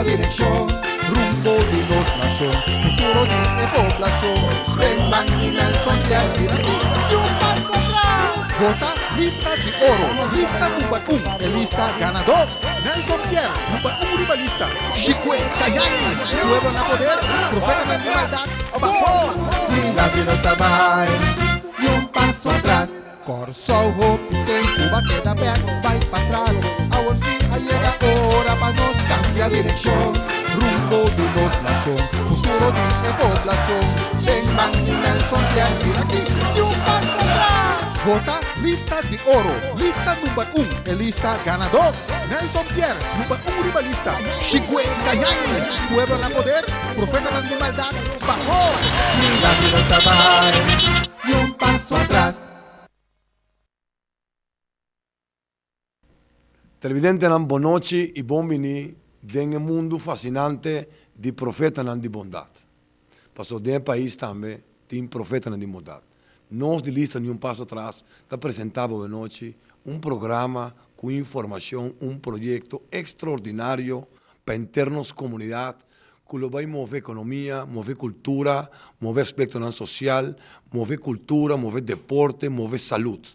kambia direkshon, rumbo di nos nashon, futuro di e poblashon. Den man di Nelson Pierre bira aki di un paso atras. Vota lista di oro, lista number un, e lista ganador. Nelson Pierre, number un riba lista. Shikwe Kayani, pueblo na poder, profetanan di maldat, pafó. Dilanti nos ta bai, ni un paso atras. Kòrsou hopi tempu ba keda bèk bai patras. Awor si a yega ora pa nos kambia direkshon. Rumbo di nos nashon, futuro di e poblashon. Den man di Nelson Pierre bira aki di un paso atras. Vota lista di oro, lista number un, e lista ganadó. Nelson Pierre, number un riba lista. Shigwe Kayani, pueblo na poder, profetanan di maldat, bafó. Dilanti nos ta bai. Ni un paso atras. Televidentenan bonochi y bon bini den e mundu fascinante di profetanan di bondad. Paso den e pais tambe tin profetanan di bondad. Nos di Lista Ni Un Paso Atras ta presenta bo bonochi un programa cu informacion, un proyecto extraordinario pa henter nos comunidad ku lo bai move ekonomia, move kultura, move aspektonan sosial, move kultura, move deporte, move salud.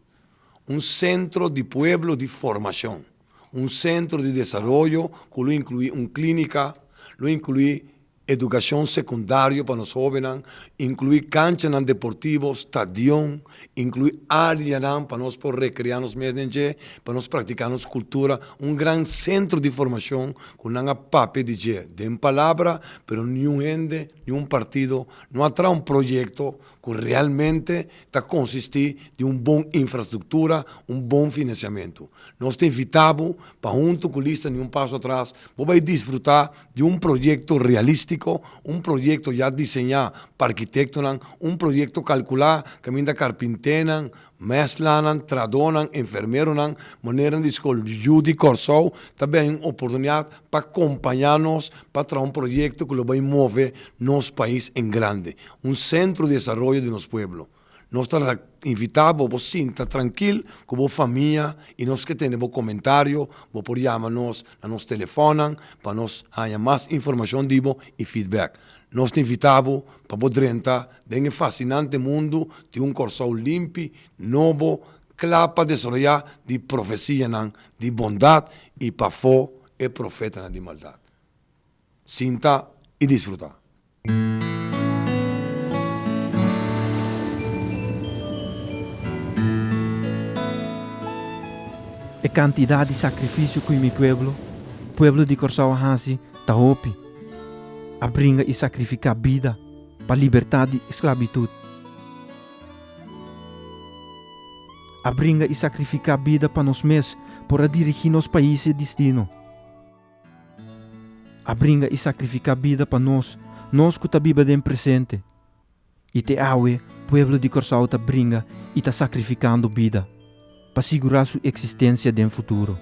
Un sentro di pueblo di formashon, un sentro di desaroyo ku lo inkluí un klínika, lo inkluí edukashon sekundario pa nos hóbennan, inkluí kanchanan deportivo, stadion, inkluí áreanan pa nos por rekreá nos mes den dje, pa nos praktiká nos kultura, un gran sentro di formashon ku nan a papia di dje den palabra, pero niun hende, niun partido no a traha un proyekto ku realmente ta konsistí di un bon infrastruktura, un bon finansiamentu. Nos ta invitá bo pa huntu ku Lista Ni Un Paso Atras bo bai disfrutá di un proyekto realístiko, un proyekto ya diseñá pa arkitektonan, un proyekto kalkulá kaminda karpinténan, mèslanan, tradónan, enfermeronan, maneran di skol Yu di Kòrsou ta bini un oportunidat pa kompañá nos pa traha un proyekto ku lo bai move nos pais en grande, un sentro di desaroyo di nos pueblo. Nos ta invitá bo bo sinta trankil ku bo famia i nos ke tende bo komentario, bo por yama nos na nos telefònnan pa nos haña mas informashon di bo i feedback. Nos ta invitá bo pa bo drenta den e fasinante mundu di un Kòrsou limpi, nobo, kla pa desaroyá di profesianan di bondat i pafó e profetanan di maldat. Sinta i disfrutá! E kantidat di sakrifisio ku mi pueblo, pueblo di Kòrsou a hasi ta hopi. A bringa i sakrifiká bida pa libertat di sklabitut. A bringa i sakrifiká bida pa nos mes por a dirigí nos pais e distino. A bringa i sakrifiká bida pa nos, nos ku ta biba den presente. I te awe pueblo di Kòrsou ta bringa i ta sakrifikando bida pa sigurá su eksistensia den futuro.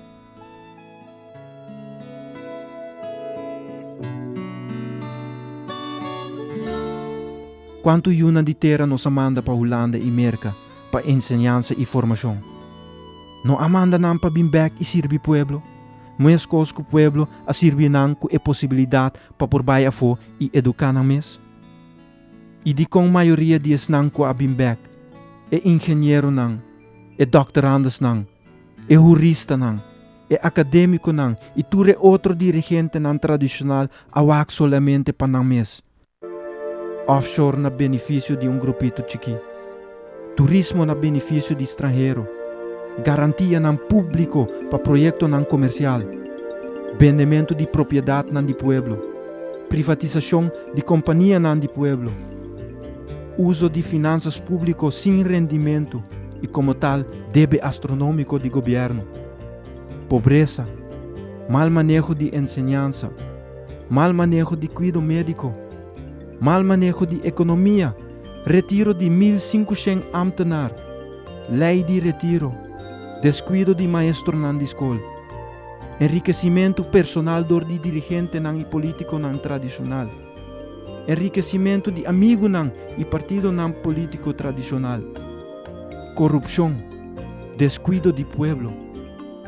Kuantu yunan di tera nos a manda pa Hulanda i Merka pa enseñansa i formashon? No a manda nan pa bin bèk i sirbi pueblo? Meskos ku pueblo a sirbi nan ku e posibilidat pa por bai afó i eduká nan mes? I dikon mayoria di esnan ku a bin bèk, e ingenieronan, e dòkterandesnan, e huristanan, e akadémikonan i tur e otro dirigentenan tradishonal a wak solamente pa nan mes? Offshore na benefisio di un grupito chikí. Turismo na benefisio di stranhero. Garantianan públiko pa proyektonan komersial. Bendementu di propiedatnan di pueblo. Privatisashon di kompanianan di pueblo. Uso di finansas públiko sin rendimentu i komo tal debe astronómiko di gobièrnu. Pobresa. Mal maneho di enseñansa. Mal maneho di kuido médiko, mal maneho di ekonomia, retiro di 1500 ámtenar, lei di retiro, deskuido di maestronan di skol, enrikesimentu personal dor di dirigentenan i polítikonan tradishonal, enrikesimentu di amigunan i partidonan polítiko tradishonal, korupshon, deskuido di pueblo.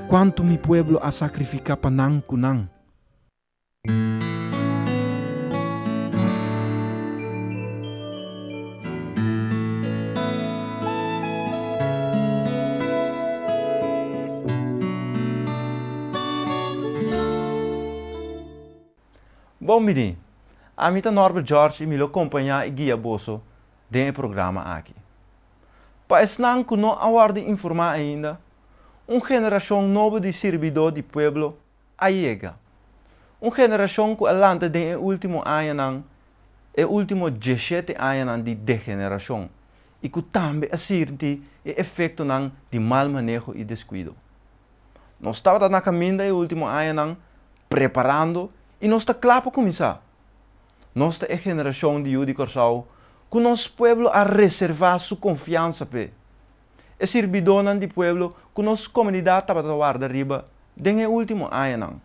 Kuantu mi pueblo a sakrifiká pa nan ku nan. Bon bini! Ami ta Norbert George i mi lo kompañá i guia boso den e programa aki. Pa esnan ku no a wòrdu informá ainda, un generashon nobo di sirbidó di pueblo a yega. Un generashon ku a lanta den e último añanan, e último dieshete añanan di degenerashon i ku tambe a sinti e efektonan di mal maneho i deskuido. Nos tabata na kaminda e último añanan preparando i nos ta kla pa kuminsá. Nos ta e generashon di yu di Kòrsou ku nos pueblo a reservá su konfiansa p'e. E sirbidónan di pueblo ku nos komunidat tabata warda riba den e último añanan.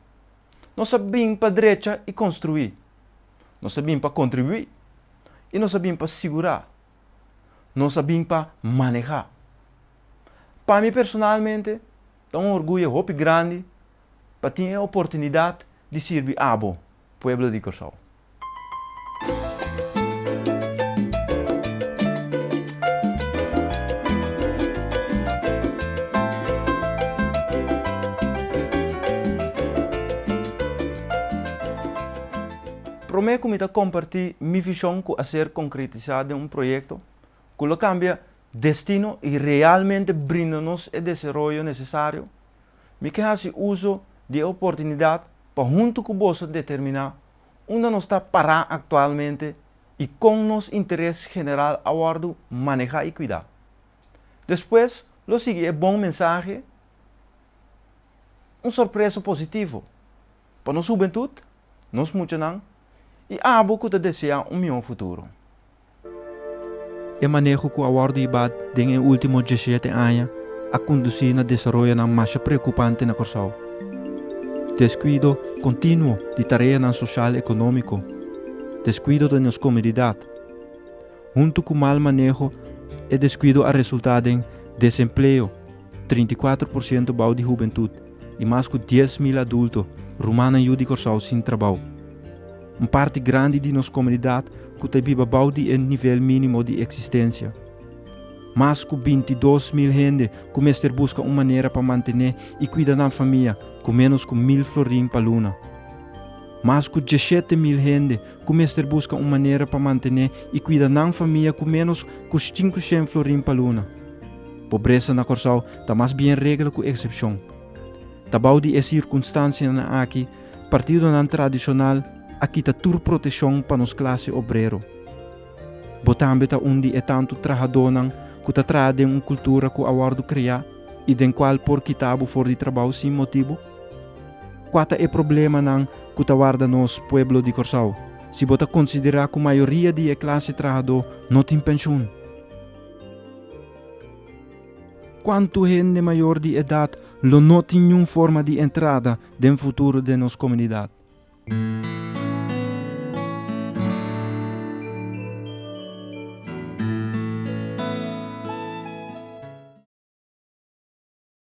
Nos a bin pa drecha i konstruí. Nos a bin pa kontribuí i nos a bin pa sigurá. Nos a bin pa manehá. Pa mi personalmente ta un orguyo hopi grandi pa tin e oportunidat di sirbi abo, pueblo di Kòrsou. Promé ku mi ta kompartí mi vishon ku a ser konkretisá den un proyekto ku lo kambia destino i realmente brinda nos e desaroyo nesesario, mi ke hasi uso di e oportunidat pa huntu ku boso determiná unda nos ta pará aktualmente i kon nos interes general a wòrdu manehá i kuidá. Despues lo sigui e bon mensahe, un sorpresa positivo pa nos hubentut, nos muchanan i abo ku ta deseá un mihó futuro. E maneho ku a wòrdu hibá den e último diesshete aña a kondusí na desaroyonan masha preokupante na Kòrsou. Deskuido kontinuo di tareanan soshal ekonómiko, deskuido di nos komunidat. Huntu ku mal maneho e deskuido a resultá den desempleo, 34% bou di hubentut i mas ku 10,000 adulto, rumannan yu di Kòrsou sin trabou. Un parti grandi di nos komunidat ku ta biba bou di e nivel mínimo di eksistensia. Mas ku 22,000 hende ku mester buska un manera pa mantené i kuida nan famia ku ménos ku mil florin pa luna. Mas ku 17,000 hende ku mester buska un manera pa mantené i kuida nan famia ku ménos ku 500 florin pa luna. Pobresa na Kòrsou ta mas bien regla ku eksepshon. Ta bou di e sirkunstansianan aki partidonan tradishonal a kita tur proteshon pa nos klase obrero. Bo tambe ta un di e tantu trahadónan ku ta traha den un kultura ku a wòrdu kreá i den kual por kita bo for di trabou sin motibu? Kua ta e problemanan ku ta warda nos, pueblo di Kòrsou, si bo ta konsiderá ku mayoria di e klase trahadó no tin penshun? Kuantu hende mayor di edat lo no tin niun forma di entrada den futuro den nos komunidat?